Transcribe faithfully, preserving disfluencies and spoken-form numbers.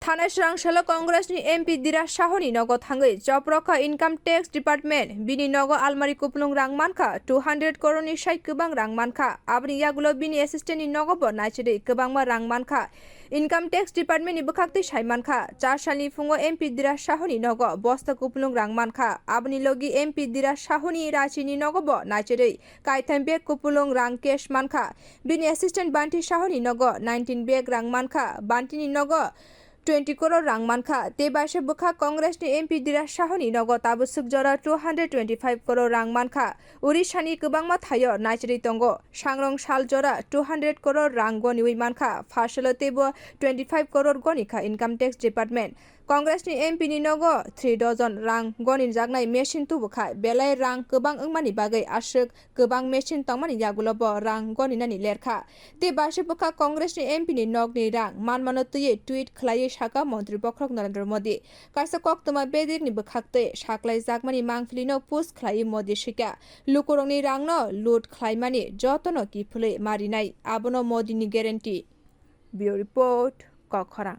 Thanai srangsalo Congress ni M P Dira Saho ni nogo thangwi chop rokha Income Tax Department. Bini nogo almari kupulung rang mankha two hundred crore ni sai kwbang rang mankha. Aboni yagulo bini assistant ni nogo bo naichirwi kwbangma rang mankha. Income Tax Department ni bwkhaktwi sai mankha, char salni phungo M P Dira Saho ni nogo bosta kupulung rang mankha. Aboni logi M P Dira Saho ni rachi ni nogo bo naichirwi kaitham bag kupulung rang cash mankha. Bini assistant Banti Saho ni nogo nineteen bag rang mankha. Banti ni nogo twenty crore rang mankha. Tei baisa bwkha Congress ni M P Dira Saho ni nogo tabuk swk jora two hundred twenty five crore rang mankha. Odisha ni kwbangma thaio naichirwi tongo. Sangrong sal jora two hundred crore rang goniwi mankha. Pharsalo teibo twenty five crore goni kha Income Tax Department. Congress ni M P ni nogo three dozen rang goni jaknai machine tubu kha. Belai rang kwbang wngmani bagwi aswk kwbang machine tongmani yagulo bo rang goninani lerkha. Tei baisa bwkha Congress ni M P ni nokni rang manmano twiwi tweet khlaiwi sakha Montri Bokhorok Narendra Modi. Kaisa koktwma bedekni bwkhaktwi saklaijakmani mangpilino post khlaiwi Modi swikha, lukurokni rangno loot khlaimani jotono kiphilwi marinai, abono Modini guarantee. Bureau Report, Kokhorang.